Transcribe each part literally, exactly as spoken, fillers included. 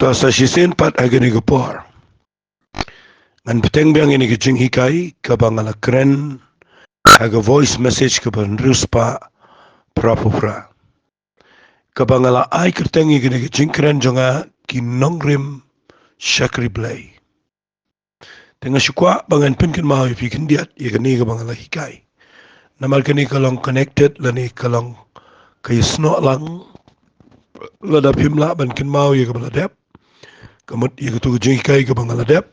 Sa shisien pat ha kane ka por, ngan bteng biang ïa kane ka jinghikai kaba nga la kren ha ka voice message kaba hynriew spah phra phew phra, kaba nga la ai kyrteng ïa kane ka jingkren jong nga, Ki Nongrim Shakri Blei. Te nga shu kwah ba ngan pynkynmaw ïa phi khyndiat ïa kane kaba nga la hikai. Namar kane ka long connected lane ka long ka ïasnoh lang. Lada phim lah ban kynmaw ïa kaba la dep, ka mut ïa katu ka jinghikai kaba nga la dep,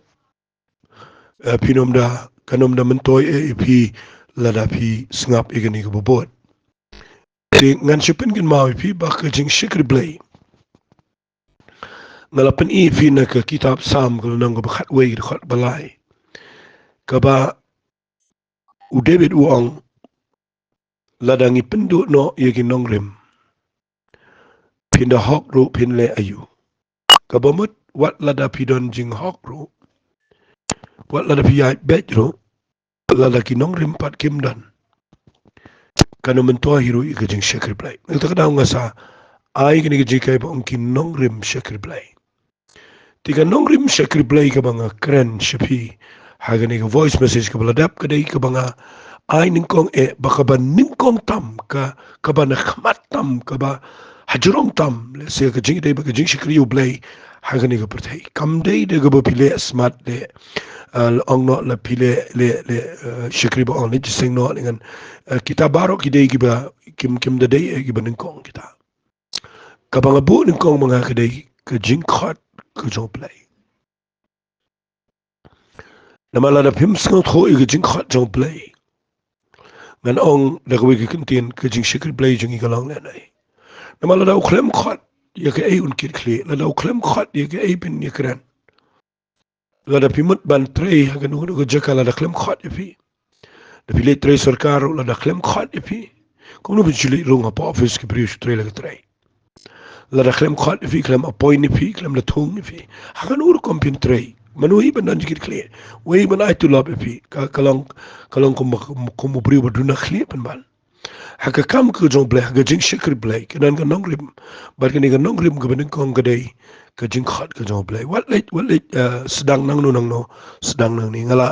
eh, phin ym da, kan ym da myntoi eh ïa phi lada phi sngap ïa kane kaba bud. Te ngan shu pynkynmaw ïa phi ba ka jingshakri Blei, nga la pyni ïa phi na ka kitab Salm ka lynnong kaba khatwei, ka dkhot ba lai, kaba u David u ong, lada ngi pynduh noh ïa ki nongrim, phin da hok ruh phin leh aïu? Kaba mut wat lada phi don jinghok ruh, wat lada phi ïaid beit ruh, lada ki nongrim pat kim don, kan ym myntoi hi ruh ïa ka jingshakri Blei. Nangta ka daw nga sa ai kane ka jinghikai ba ong Ki Nongrim Shakri Blei. Te ka nongrim shakri Blei kaba nga kren sha phi ha kane ka voice message kaba la dep, ka dei kaba nga ai nyngkong eh ba kaba nyngkong tam, ka, kaba na khmat tam, kaba hajrong tam, lehse ka jingdei ba ka jingshakri ïa u Blei ha kane ka pyrthei. Kam dei da kaba phi leh smat leh, eh, ong noh la phi leh, leh, leh, eh, shakri ba ong leh jingïaseng noh, leh ngan, eh, kita baroh ki dei kiba kim, kim da dei eh kiba nyngkong kita. Kaba nga buh nyngkong ma nga ka dei ka jingkhot ka jong u Blei. Namar lada phim sngewthuh ïa ka jingkhot jong u Blei, ngan ong da kawei ka kyntien, ka jingshakri Blei jong ngi ka long lehnoh. Namar lada u khlem khot ïa kaei un kit khlieh, lada u khlem khot ïa kaei phin ïakren, lada phi mut ban trei ha kano kano ka jaka lada khlem khot ïa phi, da phi leit trei sorkar ruh lada khlem khot ïa phi, kumno phin shu leit rung hapoh office ki briew shu trei la ka trei? Lada khlem khot ïa phi, khlem appoint ïa phi, khlem da thung ïa phi, ha kano rukom phin trei? Mano hi ban don jingkit khlieh? Uei ban ai tulop ïa phi? Ka, ka long, ka long kum, kum, kum u briew ba duna khlieh pynban. Ha ka kam ka jong u Blei, ha ka jingshakri Blei, ka don ka nongrim. Bad kane ka nongrim kaba nyngkong ka dei ka jingkhot ka jong u Blei. Wat leit, wat leit, eh, sdang nangno nangno, sdang nangne. Nga la,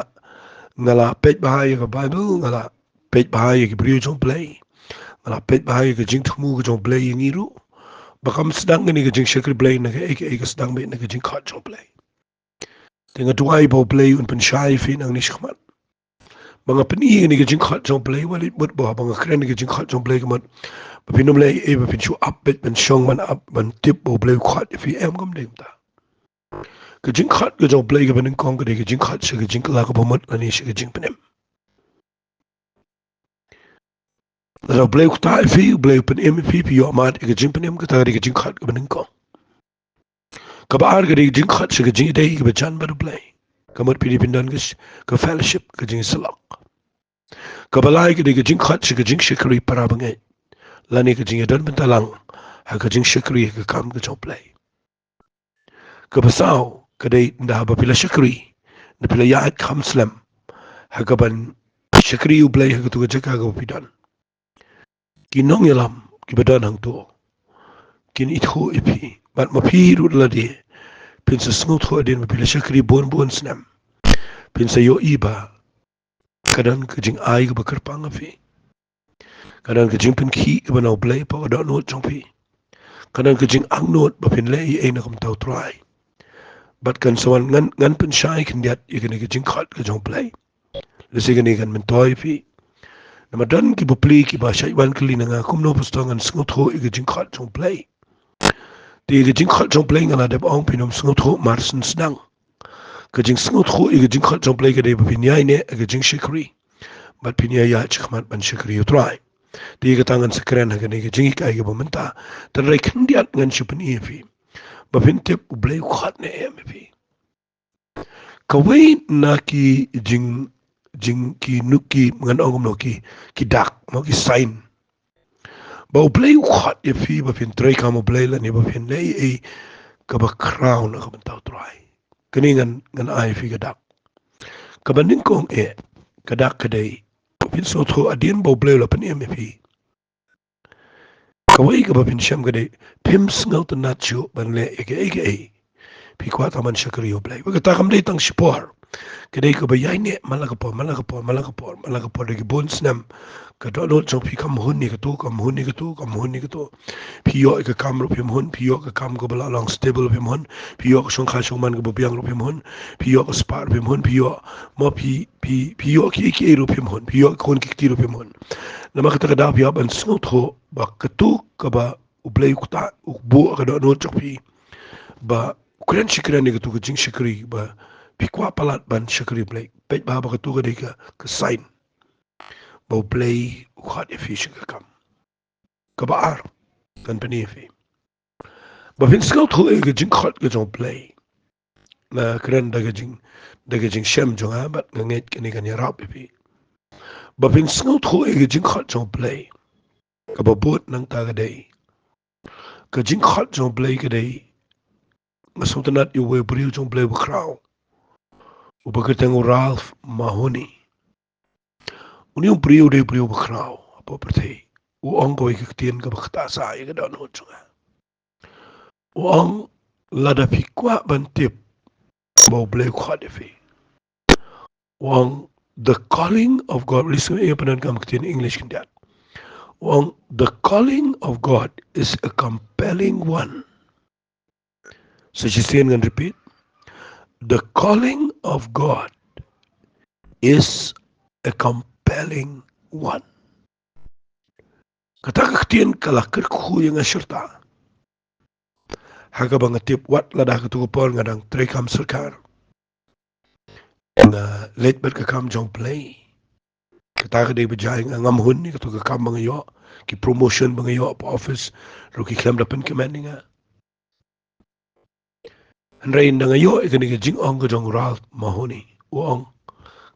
nga la peit bha ïa ka Bible, nga la peit bha ïa ki briew jong u Blei, nga la peit bha ïa ka jingthmu ka jong u Blei ïa ngi ruh, ba kam sdang kane ka jingshakri Blei na kaei kaei, ka sdang beit na ka jingkhot jong u Blei. Te nga duwai ba u Blei un pynshai ïa phi nangne shakhmat. Ba nga pyni ïa kane ka jingkhot jong u Blei, wat leit mut ba, ba nga kren ïa ka jingkhot jong u Blei ka mut ba phin ym leh ei ei, ba phin shu ap beit ban shong, ban ap, ban tip ba u Blei u khot ïa phi, em, kam dei kumta. Ka jingkhot ka jong u Blei kaba nyngkong ka dei ka jingkhot sha ka jingkylla kaba mut lane sha ka jingpynim. Lada u Blei u ktah ïa phi, u Blei u pynim ïa phi, phi ïoh mad ïa ka jingpynim, kata ka dei ka jingkhot kaba nyngkong. Kaba ar ka dei ka jingkhot sha ka jingïadei kaba jan bad u Blei. Ka mut phi dei phin don ka sh-, ka fellowship, ka jingïasyllok. Kaba lai ka dei ka jingkhot sha ka jingshakri para bangeit, lane ka jingïadon bynta lang ha ka jingshakri ha ka kam ka jong u Blei. Kaba saw ka dei ynda haba phi la shakri, ynda phi la ïaid kham slem ha kaban shakri ïa u Blei ha katu ka jaka kaba phi don, ki nongïalam kiba don hangto kin ithuh ïa phi. Bad ma phi ruh lade phin sa sngewthuh hadien ba phi la shakri bun bun snem, phin sa ïohi ba ka don ka jingai kaba kyrpang ha phi. Ka don ka jingpynkhih kaba na u Blei hapoh ka dohnud jong phi. Ka don ka jingangnud ba phin leh ei ei na ka bynta u Trai. Bad kan sa wan, ngan, ngan pynshai khyndiat ïa kane ka jingkhot ka jong u Blei. Lehse kane kan myntoi ïa phi. Namar don ki bapli kiba shait wan kylli na nga, kumno pastor ngan sngewthuh ïa ka jingkhot jong u Blei? Te ïa ka jingkhot jong u Blei nga la dep ong, phin ym sngewthuh mar shen sdang. Ka jingsngewthuh ïa ka jingkhot jong u Blei ka dei ba phin ïaid ne ha ka jingshakri, bad phin ïaid shakhmat ban shakri ïa u Trai. Te ïa kata ngan sa kren ha kane ka jinghikai kaba mynta. Tang dei khyndiat ngan shu pyni ïa phi ba phin tip u Blei u khot ne em ïa phi. Kawei na ki jing, jing, ki nuk, ki, ngan ong kumno, ki, ki dak, mo, ki sign ba u Blei u khot ïa phi ba phin trei kam u Blei lane ba phin leh ei ei kaba khraw na ka bynta u Trai. Kane ngan, ngan ai ïa phi ka dak. Kaba nyngkong eh, ka dak ka dei ba phin sngewthuh hadien ba u Blei u la pynim ïa phi, kawei kaba phin shem ka dei, phim sngewtynnat shuh ban leh ïa kaei kaei phi kwah tang ban shakri ïa U Blei. Bad kata kam dei tang shipor. Ka dei kaba ïaineh man la ka por, man la ka por, man la ka por, man la ka por da ki bun snem. Ka dohnud jong phi kam hun ïa katu, kam hun ïa katu, kam hun ïa katu. Phi ïoh ïa ka kam ruh phim hun, phi ïoh ka kam kaba la long stable phim hun, phi ïoh ka shongkha shongman kaba biang ruh phim hun, phi ïoh ka spah ruh phim hun, phi ïoh, mo phi, phi, phi ïoh kiei kiei ruh phim hun, phi ïoh ka khun ki kti ruh phim hun. Namar kata ka daw phi hap ban sngewthuh ba katu kaba U Blei u ktah, u buh ka dohnud jong phi. Ba u kren shi kren ïa katu ka jingshakri ba phi kwah palat ban shakri Blei. Peit ba, ba katu ka dei ka, ka sign ba U Blei u khot ïa phi sha ka kam. Kaba ar, kan pyni ïa phi ba phin sngewthuh ïa ka jingkhot ka jong U Blei. Nga kren da ka jing, da ka jingshem jong nga bad nga ngeit kane kan ïarap ïa phi. Ba phin sngewthuh ïa ka jingkhot jong U Blei. Kaba bud nangta ka dei, ka jingkhot jong U Blei ka dei, nga sngewtynnat ïa uwei u briew jong U Blei uba khraw, uba kyrteng u Ralph Mahoney. Une u briew u dei u briew uba khraw hapoh pyrthei. U ong kawei ka ktien kaba ktah sa ïa ka dohnud jong nga. U ong, lada phi kwah ban tip ba U Blei u khot ïa phi, u ong, the calling of God, listen, ïa pyndonkam ka ktien English khyndiat. U ong, the calling of God is a compelling one. Sa shisien ngan repeat. The calling of God is a compelling one. Kata ka ktien ka la kyrkhu ïa nga shirta. Ha kaba nga tip wat lada ha katu ka por nga dang treikam sorkar, nga leit bad ka kam jong U Blei. Kata ka dei ba jia ïa nga, ngam hun ïa katu ka kam ba nga ïoh, ki promotion ba nga ïoh hapoh office ruh ki khlem da pynkmen ïa nga. Hynrei ynda nga ïoh ïa kane ka jingong ka jong u Ralph Mahoney, u ong,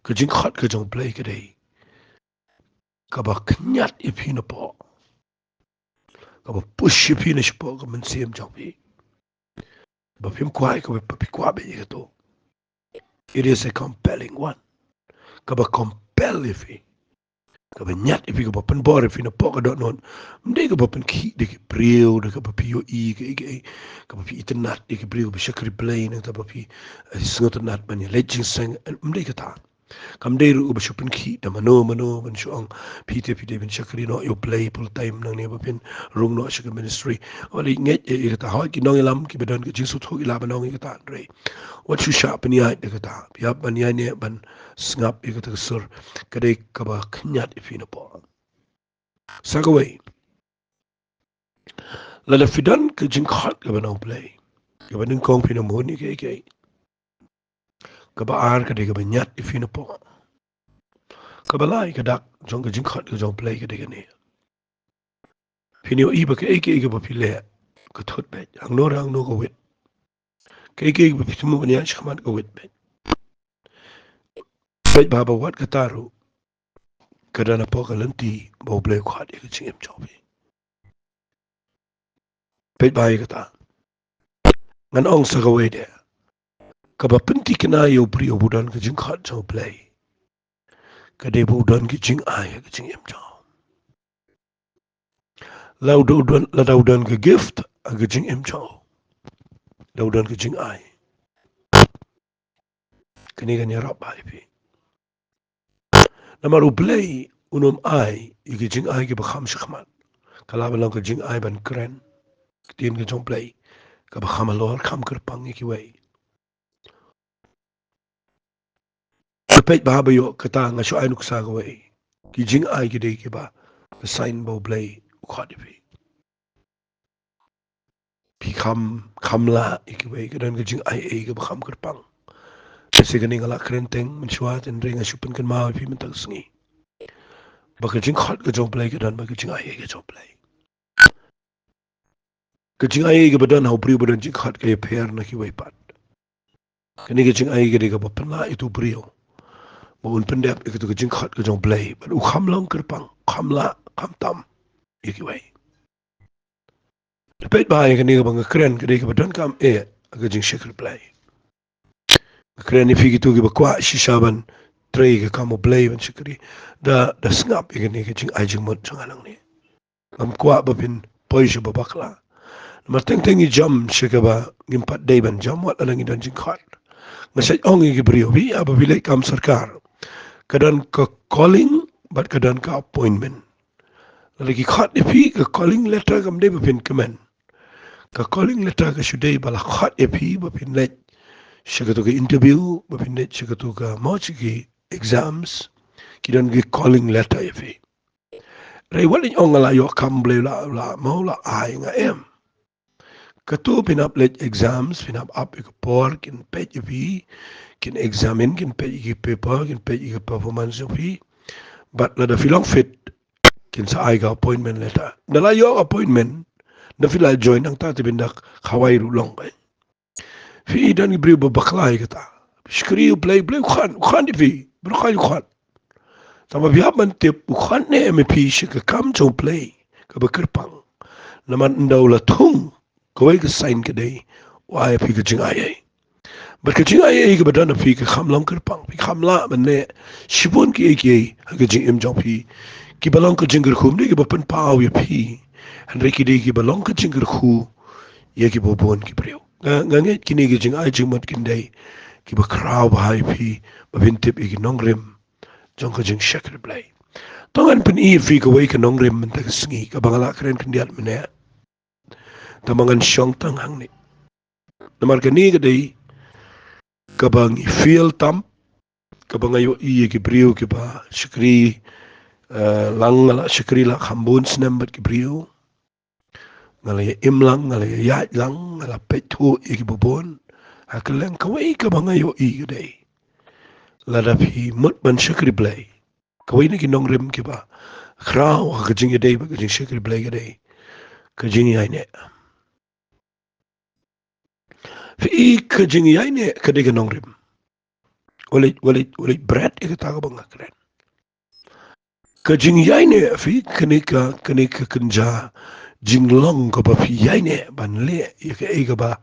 ka jingkhot ka jong U Blei ka dei kaba kynjat ïa phi napoh, kaba push ïa phi na shapoh ka mynsiem jong phi. Ba phim kwah, kaba, ba phi kwah beit ïa katu. It is a compelling one. Kaba compel ïa phi, kaba ñiad ïa phi, kaba pynbor ïa phi napoh ka dohnud. Ym dei kaba pynkhih da ki briew, da kaba phi ïohi kaei kaei, kaba phi itynnad ïa ki briew, kaba shakri Blei, nangta ba phi, eh, sngewtynnad ban ïaleit jingïaseng. Ym dei kata. Kam dei ruh ba shu pynkhih da mano mano ban shu ong phi te phi dei ban shakri noh ïa U Blei full time nangne ba phin rung noh sha ka ministry. Wat leit ngeit ïa kata, hooid ki nongïalam kiba don ka jingsngewthuh ki lah ban ong ïa kata, hynrei wat shu shah pynïaid da kata. Phi hap ban ïaineh ban sngap ïa kata ka sur, ka dei kaba kynjat ïa phi napoh. Sa kawei, lada phi don ka jingkhot kaba na U Blei, kaba nyngkong phin ym hun ïa kiei kiei. Kaba ar ka dei kaba ñiad ïa phi napoh. Kaba lai ka dak jong ka jingkhot ka jong U Blei ka dei kane. Phin ïohi ba kaei kaei kaba phi leh ka thut beit, hangno re hangno ka wit. Kaei kaei kaba phi thmu ban ïaid shakhmat ka wit beit. Beit ba, ba wat kata ruh ka don hapoh ka lynti ba U Blei u khot ïa ka jingim jong phi. Peit ba ïa kata. Ngan ong sa kawei de. Kaba pynthikna ïa u briew ba u don ka jingkhot jong U Blei, ka dei ba u don ka jingai ha ka jingim jong u. Lada u don, lada u don ka gift ha ka jingim jong u, lada u don ka jingai, kane kan ïarap bha ïa phi. Namar U Blei un ym ai ïa ki jingai kiba kham shakhmat. Ka lah ban long ka jingai ban kren ktien ka jong U Blei kaba kham halor, kham kyrpang ïa kiwei. Peit ba, ba ïoh kata nga shu ai nuksa kawei. Ki jingai ki dei kiba, ka sign ba U Blei u khot ïa phi. Phi kham, kham lah ïa kiwei, ka don ka jingai ei kaba kham kyrpang. Te sa kane nga lah kren teng mynshuwa, hynrei nga shu pynkynmaw ïa phi mynta ka sngi ba ka jingkhot ka jong U Blei ka don bad ka jingai ei ka jong U Blei. Ka jingai ei kaba don ha u briew ba don jingkhot ka ïapher na kiwei pat. Kane ka jingai ka dei kaba pynlah ïa utu u briew ba un pyndep ïa katu ka jingkhot ka jong U Blei bad u kham long kyrpang, kham lah, kham tam ïa kiwei. Te peit ba ïa kane kaba nga kren ka dei kaba donkam eh ha ka jingshakri Blei. Nga kren ïa phi kito kiba kwah shisha ban trei ka kam U Blei ban shakri, da, da sngap ïa kane ka jingai jingmut jong nga nangne. Ngam kwah ba phin poi sha ba bakla. Namar teng teng ngi jam sha kaba ngim pat dei ban jam wat lada ngi don jingkhot. Nga sa ong ïa ki briew, phi ïa ba phi leit kam sorkar, ka don ka calling bad ka don ka appointment. Lada ki khot ïa phi, ka calling letter kam dei ba phin kmen. Ka calling letter ka shu dei ba la khot ïa phi ba phin leit sha katu ka interview, ba phin leit sha katu ka, mo, sha ki exams. Ki don ki calling letter ïa phi. Hynrei wat leit ong nga la ïoh kam, Blei u la, u la, mo, u la ai nga, em. Katu phin hap leit exams, phin hap ap ïa ka por, kin peit ïa phi, kin examine, kin peit ïa ki paper, kin peit ïa ka performance jong phi. Bad lada phi long fit, kin sa ai ka appointment letter. Lada la ïoh appointment, lada phi la join, nangta te phin da khawai ruh long, eh. Phi, don ki briew ba bakla ïa kata. Shakri, U Blei, Blei u khot, u khot ïa phi, baroh kawei u khot. Tangba phi hap ban tip u khot ne em ïa phi sha ka kam jong U Blei kaba kyrpang. Namar ynda u la thung, kawei ka sign ka dei u ai ïa phi ka jingaiei. Bad ka jingaiei kaba don ha phi ka kham long kyrpang, phi kham lah ban leh shibun kiei kiei ha ka jingim jong phi, kiba long ka jingkyrkhu, ym dei kiba pynpaw ïa phi, hynrei ki dei kiba long ka jingkyrkhu ïa kiba bun ki briew. Nga, nga ngeit kine ki jingai jingmut kin dei kiba khraw bha ïa phi ba phin tip ïa ki nongrim jong ka jingshakri Blei. To ngan pyni ïa phi kawei ka nongrim mynta ka sngi kaba nga la kren khyndiat mynne. Tangba ngan shong tang hangne. Namar kane ka dei kaba ngi feel tam, kaba nga ïohi ïa ki briew kiba shakri, eh, lang, nga la shakri la kham bun snem bad ki briew. Nga la ïa im lang, nga la ïa ïaid lang, nga la peit thuh ïa kiba bun. Ha ka liang kawei kaba nga ïohi ka dei, lada phi mut ban shakri Blei, kawei na ki nongrim kiba khraw ha ka jingïadei bad ka jingshakri Blei ka dei ka jingïaineh. Phi, ka jingïaineh ka dei ka nongrim. Wat leit, wat leit, wat leit bret ïa kata kaba nga kren. Ka jingïaineh, phi, kane ka, kane ka kynja jinglong kaba phi ïaineh ban leh ïa kaei kaba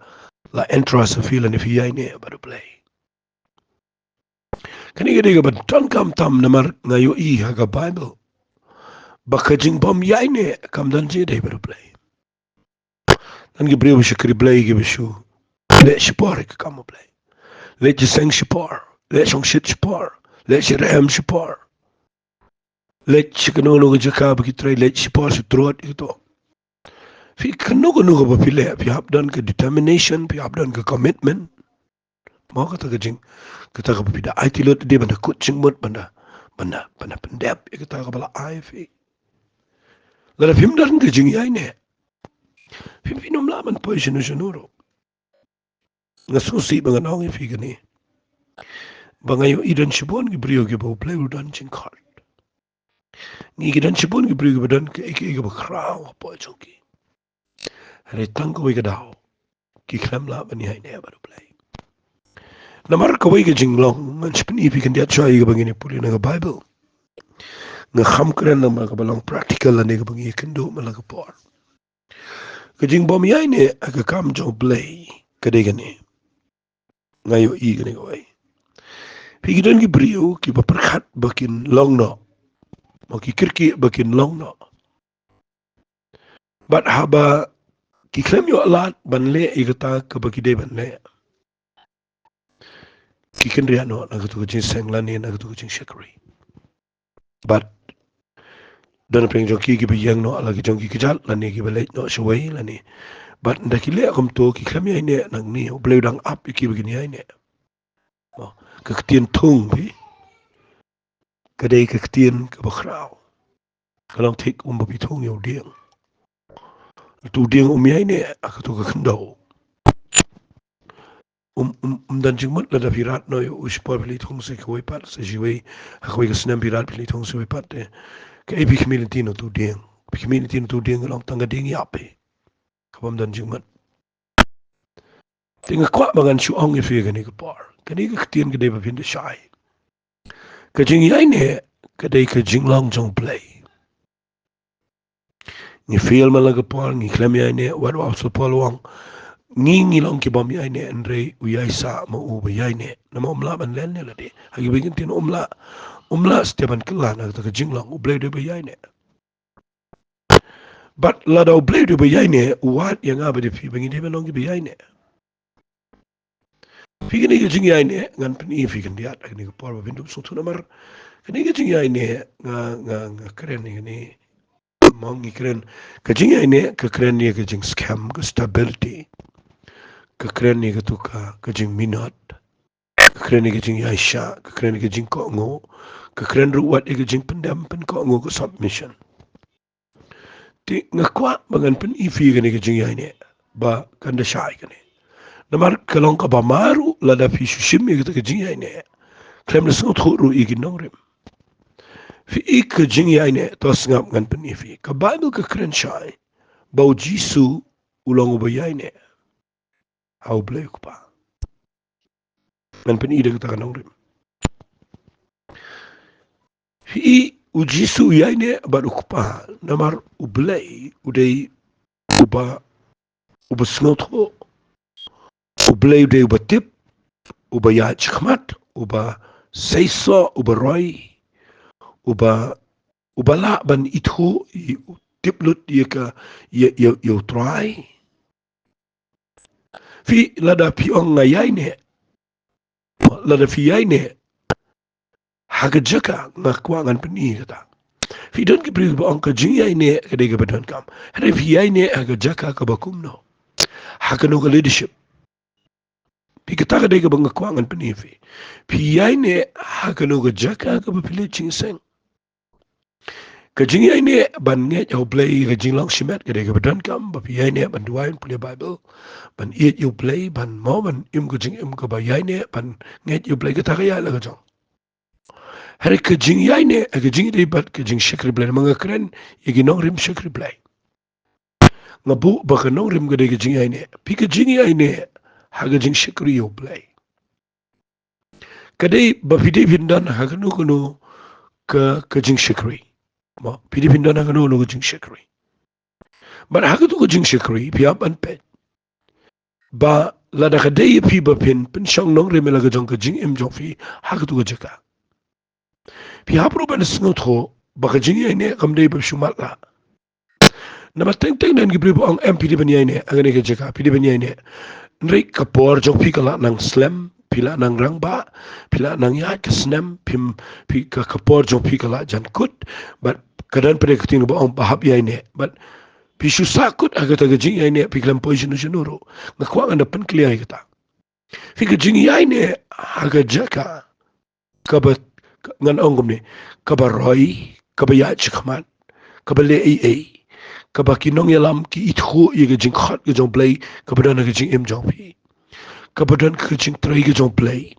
la entrust ïa phi lane phi ïaineh bad U Blei. Kane ka dei kaba donkam tam namar nga ïohi ha ka Baibl ba ka jingbym ïaineh kam don jingïadei bad U Blei. Don ki briew ba shakri Blei kiba shu leit shipor ha ka kam U Blei. Leit jingïaseng shipor, leit shongshit shipor, leit sha rem shipor, leit sha kano kano ka jaka ba ki trei, leit shipor sha trot ïa kato. Phi, kano kano kaba phi leh, phi hap don ka determination, phi hap don ka commitment. Mo, kata ka jing, kata kaba phi da aiti lut de ban da kut jingmut, ban da, ban da, ban da pyndep ïa kata kaba la ai phi. Lada phim don ka jingïaineh, phi, phin ym lah ban poi shano shano ruh. Nga sngewsih ba ngan ong ïa phi kane, ba nga ïohi don shibun ki briew kiba U Blei u don jingkhot. Ngi, ki don shibun ki briew kiba don kaei kaei kaba khraw hapoh jong ki. Hynrei tang kawei ka daw ki khlem lah ban ïaineh bad U Blei. Namar kawei ka jinglong, ngan sa pyni ïa phi khyndiat shuwa ïa kaba ngin ïa pule na ka Baibl. Nga kham kren namar kaba long practical lane kaba ngi ïakynduh man la ka por. Ka jingbym ïaineh ha ka kam jong U Blei ka dei kane. Nga ïohi kane kawei. Phi, ki don ki briew kiba pyrkhat ba kin long noh, mo, ki kyrkieh ba kin long noh. Bad haba ki khlem ïoh lad ban leh ïa kata kaba ki dei ban leh, ki kynriah noh na katu ka jingïaseng lane na katu ka jingshakri. Bad don pdeng jong ki kiba ïeng noh la ki jong ki kjat lane kiba leit noh shawei lane. Bad ynda ki leh kumto, ki khlem ïaineh nangne, U Blei u dang ap ïa ki ba kin ïaineh. Mo, ka ktien thung, phi, ka dei ka ktien kaba khraw. Ka long thik kumba phi thung ïa u dieng. Utu u dieng um ïaineh ha katu ka khyndew. Um, um, um don jingmut lada phi rat noh ïa u shipor, phi leit thung sa kawei pat, sa shiwei, ha kawei ka snem phi rat, phi leit thung sa kawei pat te. Kaei phi khmih lynti na utu u dieng? Phi khmih lynti na utu u dieng, ka long tang ka dieng ïap, phi, kaba ym don jingmut. Te nga kwah ba ngan shu ong ïa phi kane ka por, kane ka ktien ka dei ba phin da shai. Ka jingïaineh ka dei ka jinglong jong U Blei. Ngi fail man la ka por, ngi khlem ïaineh, wat u Apostol Paul u ong, ngi, ngi long kibym ïaineh, hynrei u ïaisah ma u ba ïaineh. Namar um lah ban len ïa lade. Ha kiba ktien um lah, um lah stet ban kylla na kata ka jinglong. U Blei u dei ba ïaineh. Bad lada U Blei u dei ba ïaineh, u wad ïa nga bad ïa phi ba ngi dei ban long kiba ïaineh. Phi kane ka jingïaineh, ngan pyni phi khyndiat ha kane ka por ba phin dup sngewthuh namar kane ka jingïaineh, nga, nga, nga kren ïa kane. Mo ngi kren, ka jingïaineh ka kren ïa ka jingskhem, ka stability. Ka kren ïa katu ka, ka jingminot. Ka kren ïa ka jingïaishah, ka kren ïa ka jingkohnguh. Ka kren ruh wat ïa ka jingpyndem pynkohnguh, ka submission. Te nga kwah ba ngan pyni phi kane ka jingïaineh ba kan da shai kane. Namar ka long kaba ma ruh lada phi shu shim ïa kata ka jingïaineh khlem da sngewthuh ruh ïa ki nongrim. Phi i ka jingïaineh, to sngap ngan pyni phi. Ka Baibl ka kren shai ba U Jisu u long uba ïaineh ha U Blei U Kpa. Ngan pyni da kata ka nongrim. Phi i, U Jisu u ïaineh bad U Kpa namar U Blei u dei uba, uba sngewthuh. U Blei u dei uba tip, uba ïaid shakhmat, uba seisoh, uba roi, uba, uba lah ban ithuh, i, u tip lut ïa ka, ïa, ïa, ïa U Trai. Phi, lada phi ong nga ïaineh, lada phi ïaineh ha ka jaka, nga kwah ngan pyni kata. Phi, don ki briew ba ong ka jingïaineh ka dei kaba donkam. Hynrei phi ïaineh ha ka jaka kaba kumno? Ha kano ka leadership? Phi, kata ka dei kaba nga kwah ngan pyni phi. Phi ïaineh ha kano ka jaka kaba phi leit jingïaseng? Ka jingïaineh ban ngeit ha U Blei, ka jinglong shimet ka dei kaba donkam, ba phi ïaineh ban duwai, ban pule Baibl, ban ïeit ïa U Blei, ban mo, ban im ka jingim kaba ïaineh, ban ngeit ïa U Blei, kata ka ïaid la ka jong. Hynrei ka jingïaineh, ka jingïadei bad ka jingshakri Blei, namar nga kren ïa ki nongrim shakri Blei. Nga buh ba ka nongrim ka dei ka jingïaineh. Phi, ka jingïaineh ha ka jingshakri ïa U Blei ka dei ba phi dei phin don ha kano kano ka, ka jingshakri. Mo, phi dei phin don ha kano kano ka jingshakri. Bad ha katu ka jingshakri phi hap ban peit ba lada ka dei ïa phi ba phin pynshong nongrim ïa la ka jong ka jingim jong phi ha katu ka jaka, phi hap ruh ban sngewthuh ba ka jingïaineh kam dei ba shu matlah. Namar teng teng don ki briew ba ong em, phi dei ban ïaineh ha kane ka jaka, phi dei ban ïaineh. Hynrei ka por jong phi ka la nang slem, phi la nang rangbah, phi la nang ïaid ka snem, phim, phi ka, ka por jong phi ka la jan kut, bad ka don pat ka ktien ba ong ba hap ïaineh. Bad phi shu sah kut ha kata ka jingïaineh, phi khlem poi shano shano ruh. Nga kwah ngan da pynkhlaiñ ïa kata. Phi, ka jingïaineh ha ka jaka kaba, ngan ong kumne, kaba roi, kaba ïaid shakhmat, kaba leh ei ei, kaba ki nongïalam ki ithuh ïa ka jingkhot ka jong U Blei kaba don ha ka jingim jong phi, kaba don ka jingtrei ka jong U Blei,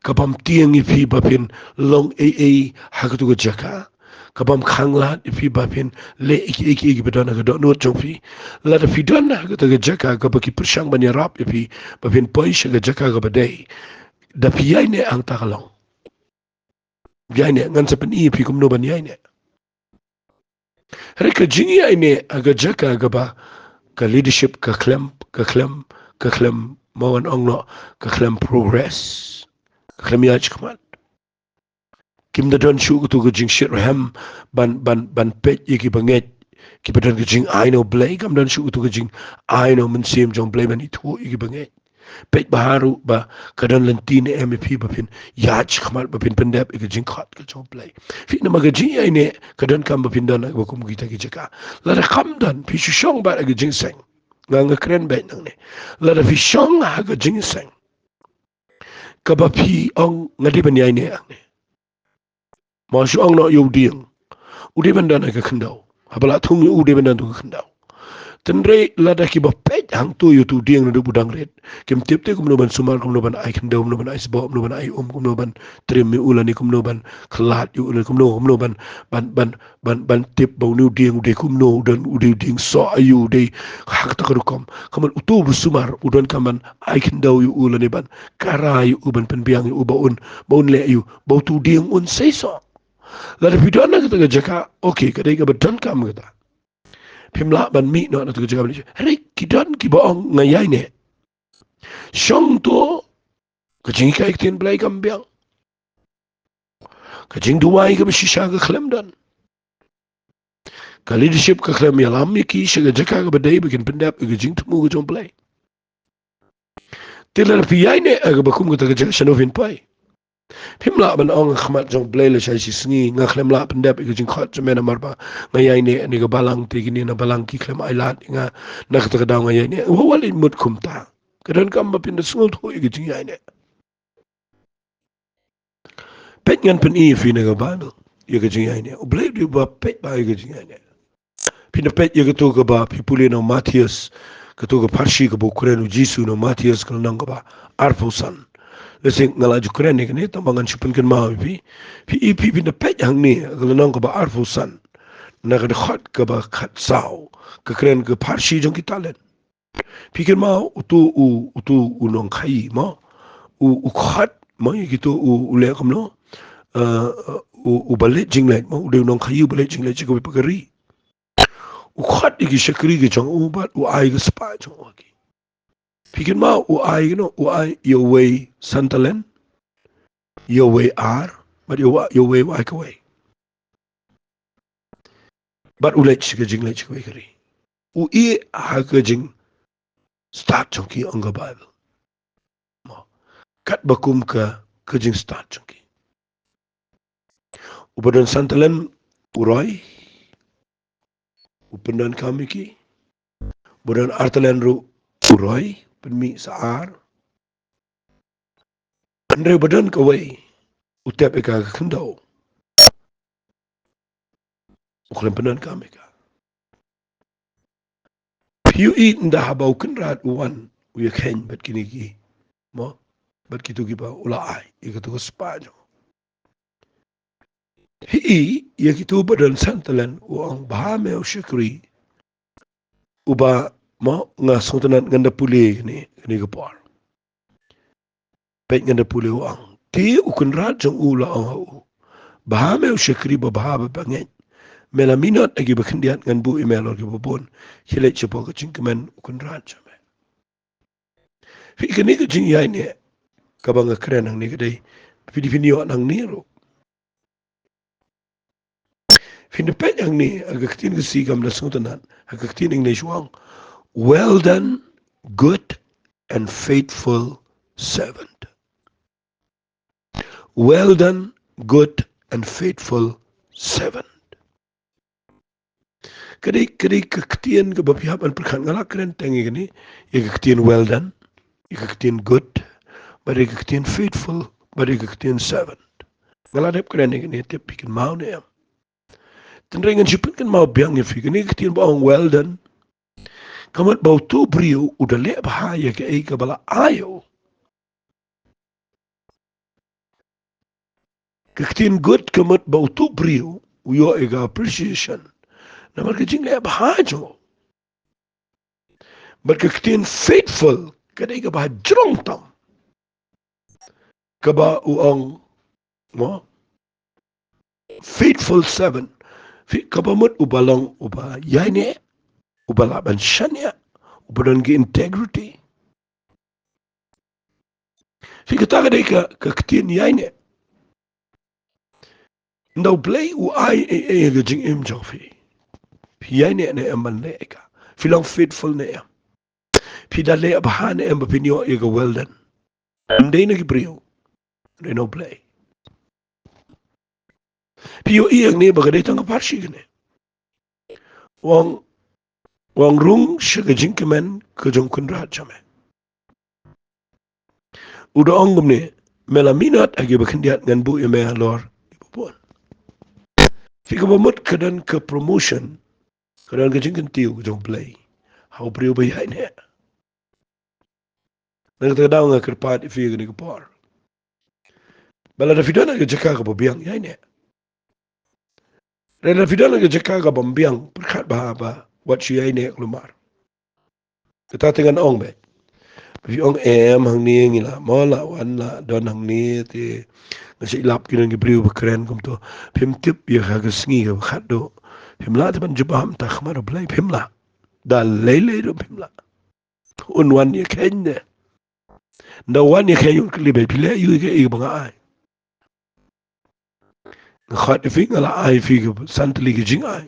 kabym tieng ïa phi ba phin long ei ei ha katu ka jaka, kabym khanglad ïa phi ba phin leh ïa ki, ïa ki, ïa ki ba don ha ka dohnud jong phi. Lada phi don ha kata ka jaka kaba ki pyrshang ban ïarap ïa phi ba phin poi sha ka jaka kaba dei, da phi ïaineh hangta ka long. Ïaineh, ngan sa pyni ïa phi kumno ban ïaineh. Hynrei ka jingïaineh ha ka jaka kaba ka leadership ka khlem, ka khlem, ka khlem, mo ngan ong noh, ka khlem progress, ka khlem ïaid shakhmat. Kim da don shuh katu ka jingshitrhem ban, ban, ban peit ïa ki bangeit ki ba don ka jingai na U Blei, kam don shuh katu ka jingai na U Mynsiem jong U Blei ban ithuh ïa ki bangeit. Peit bha ruh ba ka don lynti ne em ïa phi ba phin ïaid shakhmat, ba phin pyndep ïa ka jingkhot ka jong U Blei. Phi, namar ka jingïaineh ka donkam ba phin don ha kaba kum kita ki jaka. Lada kam don, phi shu shong bad ha ka jingïaseng. Nga, nga kren beit nangne. Lada phi shong ha ka jingïaseng kaba phi ong nga dei ban ïaineh hangne, mo shu ong noh ïa u dieng, u dei ban don ha ka khyndew. Haba la thung ïa u, u dei ban don ha ka khyndew. Hynrei lada kiba peit hangto ïa utu u dieng naduh ba u dang rit, kim tip te kumno ban sumar, kumno ban ai khyndew, kumno ban ai sboh, kumno ban ai um, kumno ban trim ïa u lane kumno ban khlad ïa u lane kumno, kumno ban, ban, ban, ban, ban tip ba une u dieng u dei kumno, u don, u dei u dieng soh aïu, u dei ha kata ka rukom. Kumno utu ba sumar u donkam ban ai khyndew ïa u lane ban kara ïa u, ban pynbiang ïa u ba un, ba un leh aïu, ba utu u dieng un seisoh. Lada phi don ha kata ka jaka, okay, ka dei kaba donkam kata. Phim lah ban mih noh na kata ka jaka. Hynrei ki don kiba ong nga ïaineh. Shong to, ka jinghikai ktien Blei kam biang. Ka jingduwai kaba shisha ka khlem don. Ka leadership ka khlem ïalam ïa ki sha ka jaka kaba dei ba kin pyndep ïa ka jingthmu ka jong U Blei. Te lada phi ïaineh ha kaba kum kata ka jaka, shano phin poi? Phim lah ban ong ha khmat jong U Blei lashai shi sngi nga khlem lah pyndep ïa ka jingkhot jong me namar ba nga ïaineh ha kane ka balang, te kine na balang ki khlem ailad ïa nga, na kata ka daw nga ïaineh. Wat la leit mut kumta, ka donkam ba phin da sngewthuh ïa ka jingïaineh. Peit, ngan pyni ïa phi na ka Baibl ïa ka jingïaineh. U Blei u dei uba peit bha ïa ka jingïaineh. Phin da peit ïa kato kaba phi pule na u Mathaios, kato ka pharshi kaba u kren u Jisu na u Mathaios, ka lynnong kaba arphew san. Lehse nga la ju kren ïa kane, tang ba ngan shu pynkynmaw ïa phi. Phi, phi, phin da peit hangne, ka lynnong kaba arphew san, na ka dkhot kaba khatsaw, ka kren ka pharshi jong ki talent. Phi kynmaw uto u, uto u nongkhaïi mo, u, u khot mo ïa kito u, u leh kumno, eh, u, uba leit jingleit mo, u dei u nongkhaïi uba leit jingleit sha kawei pat ka ri. U khot ïa ki shakri ki jong u bad u ai ka spah jong u ha ki. Phi kynmaw u ai kano, u ai ïa uwei san talent, ïa uwei ar, bad ïa uwei, ïa uwei u ai kawei. Bad u leit sha ka jingleit sha kawei ka ri. U ïeh ha ka jingstad jong ki, ong ka Baibl. Mo. Katba kum ka, ka jingstad jong ki. Uba don san talent u roi, u pyndonkam ïa ki. Uba don ar talent ruh u roi, pynmih sa ar. Hynrei uba don kawei, u tep ïa ka ha ka khyndew, u khlem pyndonkam ïa ka. Phi ïohi, ynda haba u kynrad u wan, u ïakheiñ bad kine ki, mo, bad kito kiba u la ai ïa kato ka spah jong u. Phi ïohi ïa kito ba don san talent, u ong, bha me u shakri uba, mo, nga sngewtynnat, ngan da pule kane, kane ka por. Peit, ngan da pule, u ong. Te u kynrad jong u u la ong ha u, bha me u shakri babha bad bangeit. Me la minot ha kiba khyndiat, ngan buh ïa me halor kiba bun. Khie leit shapoh ka jingkmen u kynrad jong me. Phi, kane ka jingïaineh kaba nga kren hangne ka dei, phi dei phin ïoh nangne ruh. Phin da peit hangne ha ka ktien Khasi, kam da sngewtynnat, ha ka ktien English u ong, "Well done, good and faithful servant." "Well done, good and faithful servant." Ka dei, ka dei ka ktien kaba phi hap ban pyrkhat. Nga la kren tang ïa kane, ïa ka ktien well done, ïa ka ktien good, bad ïa ka ktien faithful, bad ïa ka ktien servant. Nga la dep kren ïa kane, tip phi kynmaw ne em. Hynrei ngan shu pynkynmaw biang ïa phi, kane ka ktien ba ong well done, ka mut ba uto u briew u da leh bha ïa kaei kaba la ai ïa u. Ka ktien good ka mut ba uto u briew u ïoh ïa ka appreciation namar ka jingleh bha jong u. Bad ka ktien faithful ka dei kaba jrong tam, kaba u ong, mo, faithful servant. Phi, kaba mut uba long uba ïaineh, uba lah ban shaniah, uba don ka integrity. Phi, kata ka dei ka, ka ktien ïaineh. Ynda U Blei u ai ei ei ha ka jingim jong phi, phi ïaineh ne em ban leh ïa ka? Phi long faithful ne em? Phi da leh bha ne em ba phin ïoh ïa ka well done? Ym dei na ki briew, dei na U Blei. Phi ïohi hangne ba ka dei tang ka pharshi kane. U ong, u ong, rung sha ka jingkmen ka jong u kynrad jong me. U da ong kumne, me la minot ha kiba khyndiat, ngan buh ïa me halor kiba bun. Phi, kaba mut ka don ka promotion, ka don ka jingkyntiew ka jong U Blei ha u briew ba ïaineh. Na kata ka daw nga kyrpad ïa phi kane ka por, ba lada phi don ha ka jaka kaba biang, ïaineh. Lada phi don ha ka jaka kaba biang, pyrkhat bha ba wat shu ïaineh kulmar. Kata te ngan ong beit. Phi ong, em, hangne ngi la, mo, la wan la don hangne te nga shu lap ki don ki briew ba kren kumto. Phim tip ïa ka, ka sngi kaba khatduh phim lah te ban jubab mynta ha khmat U Blei, phim lah. Da lei lei ruh phim lah. Un wan ïakheiñ ne? Ynda wan ïakheiñ un kylli beit, phi leh aïu ïa kaei ba nga ai? Nga khot ïa phi, nga la ai ïa phi ka san tylli ka jingai.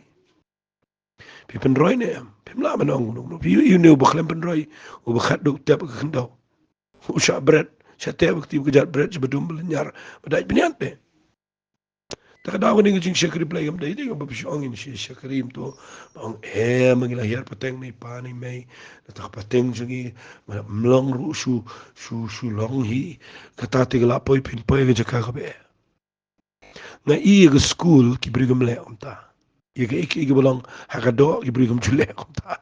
Phi pynroi ne em? Phim lah ban ong kumno kumno. Phi ïohi une uba khlem pynroi, uba khatduh tep ka khyndew. U shah bret, shah teh ba kti ba kjat bret, shah ba dum ba lynñiar, ba dait bniat te. Te ka daw kane ka jingshakri Blei kam dei, dei kaba phi ong in shi shakri em to, ba ong eh ma ngi la hiar pateng nei pa nei mei, na ta ka pateng jong ngi, ma mlong ruh shu, shu, shu long hi, kata te ka la poi phin poi ka jaka kaba eh. Nga i ïa ka skul ki briew kim leh kumta. Ïa ka i ki, i ki ba long ha ka doh ki briew kim ju leh kumta.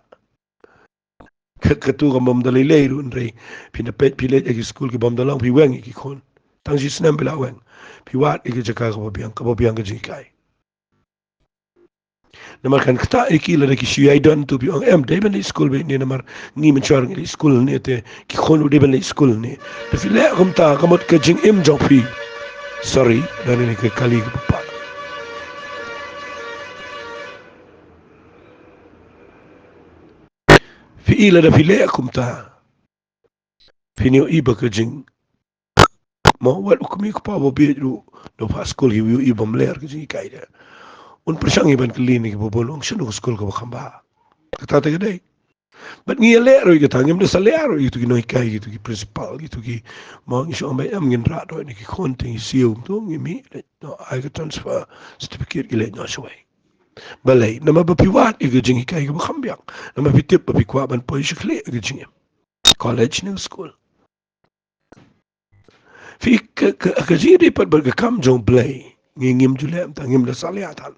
Ka, katu kam bym da lei lei ruh hynrei phin da peit phi leit ïa ki skul ki bym da long phi weng ïa ki khun. Tang shi snem phi la weng. Phi wad ïa ki jaka kaba biang, kaba biang ka jinghikai. Namar kan ktah ïa ki lada ki shu ïai don tu phi ong em dei ban leit skul beit ne namar ngi mynshuwa ngi leit skul ne te ki khun u dei ban leit skul ne. Te phi leh kumta ka mut ka jingim jong phi. Sorry, da kane ka kali kaba pat. Phi i lada phi leh kumta. Phin ïohi ba ka jing, mo, wat u kmie u kpa ba bieit ruh, da phah skul hi u ïohi bym leh ka jinghikai de. Un pyrshang hi ban kylli na kiba bun, ong shano ka skul kaba kham bha. Kata te ka dei. Bad ngi ïaleh ruh ïa kata, ngim da sa leh ruh ïa kitu ki nonghikai, kitu ki principal, kitu ki, mo, ngi shu ong ba em ngin rah ruh na ki khun te ngi siew, to ngi mih, no, ai ka transfer certificate ki leit noh shawei. Balei, namar ba phi wad ïa ka jinghikai kaba kham biang. Namar phi tip ba phi kwah ban poi sha khlieh ïa ka jingim. College ne skul. Phi ka, ka, ka jingïadei pat bad ka kam jong Blei. Ngi ngim ju leh, tang ngim da sa leh than.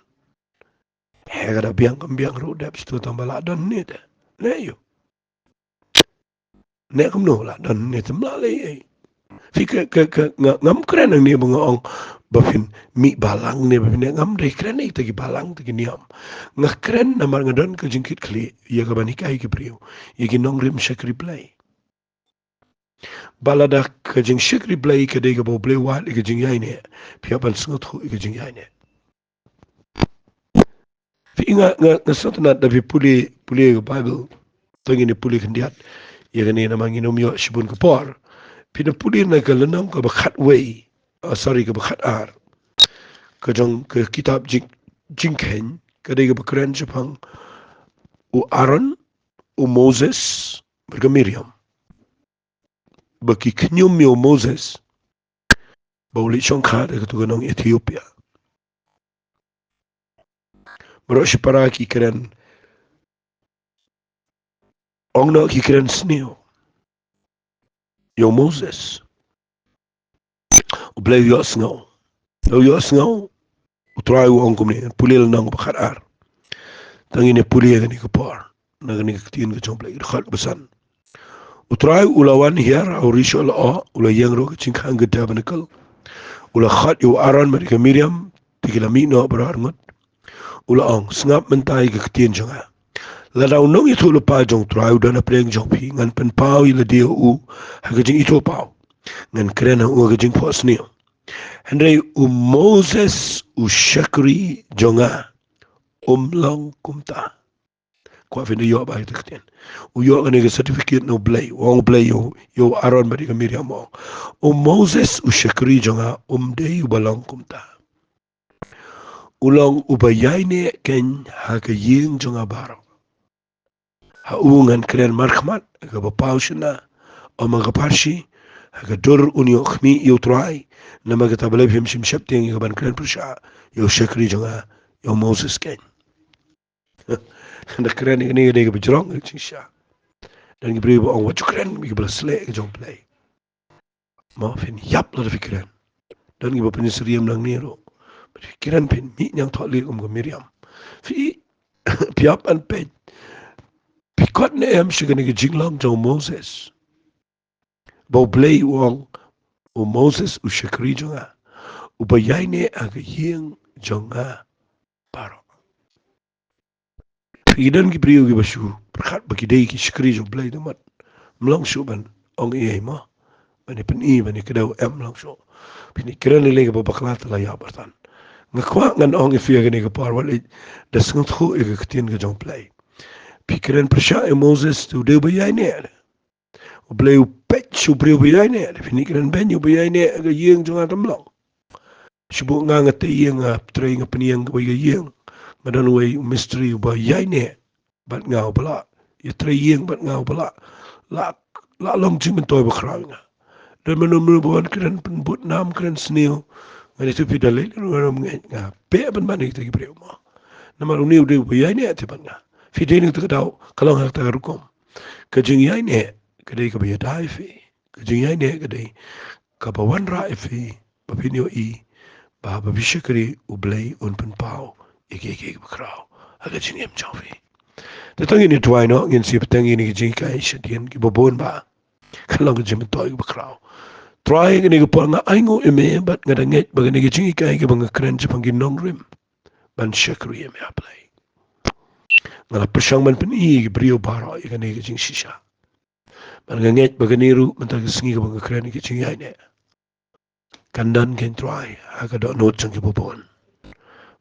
He ka da biang kam biang ruh dep shitu tang ba la don ne te. Ne ïoh. Ne kumno la don ne te mla lei ei. Phi ka, ka, ka, nga, ngam kren nangne ba nga ong ba phin mih balang ne ba phin ne ngam dei kren ei te ki balang te ki niam. Nga kren namar nga don ka jingkitkhlieh ïa ka ban hikai ki briew. Ïa ki nongrim shakri Blei. Ba lada ka jingshakri Blei ka dei kaba U Blei u wad ïa ka jingïaineh. Phi hap ban sngewthuh ïa ka jingïaineh. Phi nga, nga, nga sngewtynnat da phi pule, pule ka Baibl. To ngin ïa pule khyndiat. Ïa kane namar ngin ym ïoh shibun ka por. Phin ïa pule na ka lynnong kaba khatwei. Ah, sorry, kaba khatar. Ka jong ka kitab jing, Jingkheiñ. Ka dei kaba kren shaphang u Aaron, u Moses, bad ka Miriam. Ba ki khñium ïa u Moses. Ba u leit shongkha da katu ka nong Ethiopia. Baroh shipara ki kren. Ong noh ki kren sniew. Ïa u Moses. U Blei u ïohsngew. U ïohsngew. U Trai u ong kumne, pule lynnong ba khatar. Tang ngin ïa pule kane ka por. Na kane ka ktien ka jong U Blei, dkhot ba san. U Trai u la wan hiar ha u riewshoh lyoh, u la ïeng ruh ka jingkhang ka tabernacle. U la khot ïa u Aaron bad ïa ka Miriam, te ki la mih noh baroh arngut. U la ong, sngap mynta ïa ka ktien jong nga. Lada u nongïathuhlypa jong U Trai u don hapdeng jong phi, ngan pynpaw ïa lade ha u ha ka jingithuhpaw. Ngan kren ha u ha ka jingphohsniew. Hynrei u Moses u shakri jong nga um long kumta. Kwah phin da ïoh ba ïa ka ktien. U ïoh kane ka certificate na U Blei, u ong U Blei ïa u, ïa u Aaron bad ïa ka Miriam u ong. U Moses u shakri jong nga um dei uba long kumta. U long uba ïaineh keiñ ha ka ïing jong nga baroh. Ha u ngan kren markhmat, ha kaba paw shynna, ym ha ka pharshi, ha ka dur un ïoh khmih ïa U Trai, namar kata balei phim shym sheptieng ïa kaban kren pyrshah ïa u shakri jong nga, ïa u Moses keiñ. Da kren ïa kane ka dei kaba jrong ka jingshisha. Don ki briew ba ong wat ju kren ïa kiba la sleh ka jong U Blei. Mo phin ïap lada phi kren. Don kiba pynsyriem nangne ruh. Phi kren phin mih ñiangthohlieh kum ka Miriam. Phi, phi ïap ban peit. Phi kot ne em sha kane ka jinglong jong u Moses. Ba U Blei u ong, u Moses u shakri jong nga. Uba ïaineh ha ka ïing jong nga baroh. Phi, ki don ki briew kiba shu pyrkhat ba ki dei ki shakri jong U Blei, te ym long shuh ban ong ei ei mo. Ban ïa pyni, ban ïa kdew, ym long shuh. Phin ïa kren lei lei kaba bakla te la ïap artat. Nga kwah ngan ong ïa phi ha kane ka por, wat leit da sngewthuh ïa ka ktien ka jong U Blei. Phi kren pyrshah ïa u Moses, te u dei uba ïaineh. U Blei u peit sha u briew uba ïaineh, phin ïa kren beiñ ïa uba ïaineh ha ka ïing jong nga, te ym long. Shu buh nga, nga tei ïing, nga trei, nga pynïeng kawei ka ïing. Nga don uwei u mistri uba ïaineh bad nga, uba lah ïatrei ïing bad nga, uba lah, lah, lah long jingmyntoi bakhraw ïa nga. Don mano mano ba wan kren pynbud nam, kren sniew. Ngan ïathuh phi da lei lei ruh ngam ngeit, nga pyrshah ban ban ïa kita ki briew mo. Namar une u dei uba ïaineh te bad nga. Phi dei na kata ka daw ka long ha kata ka rukom. Ka jingïaineh ka dei kaba ïada ïa phi. Ka jingïaineh ka dei kaba wanrah ïa phi ba phin ïohi ba haba phi shakri U Blei un pynpaw ïa kiei kiei kiba khraw ha ka jingim jong phi. Te to ngin ïa duwai noh, ngin sa ïa bteng ïa kine ki jinghikai shadien kiba bun ba ka long ka jingmyntoi kaba khraw. Trai, kane ka por nga ainguh ïa me bad nga da ngeit ba kane ka jinghikai kaba nga kren shaphang ki nongrim ban shakri ïa me, A Blei. Nga la pyrshang ban pyni ïa ki briew baroh ïa kane ka jingshisha. Bad nga ngeit ba kane ruh mynta ka sngi kaba nga kren ïa ka jingïaineh kan don, Trai, ha ka dohnud jong kiba bun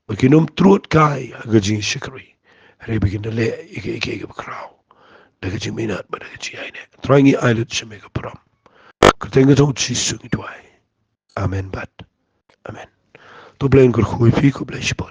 ba kin ym trud kai ha ka jingshakri, hynrei ba kin da leh ïa kiei kiei kiba khraw da ka jingminot bad da ka jingïaineh. Trai, ngi ai lut sha me ka burom. Kyrteng ka jong U Jisu ngi duwai. Amen bad amen. To U Blei un kyrkhu ïa phi, khublei shibun.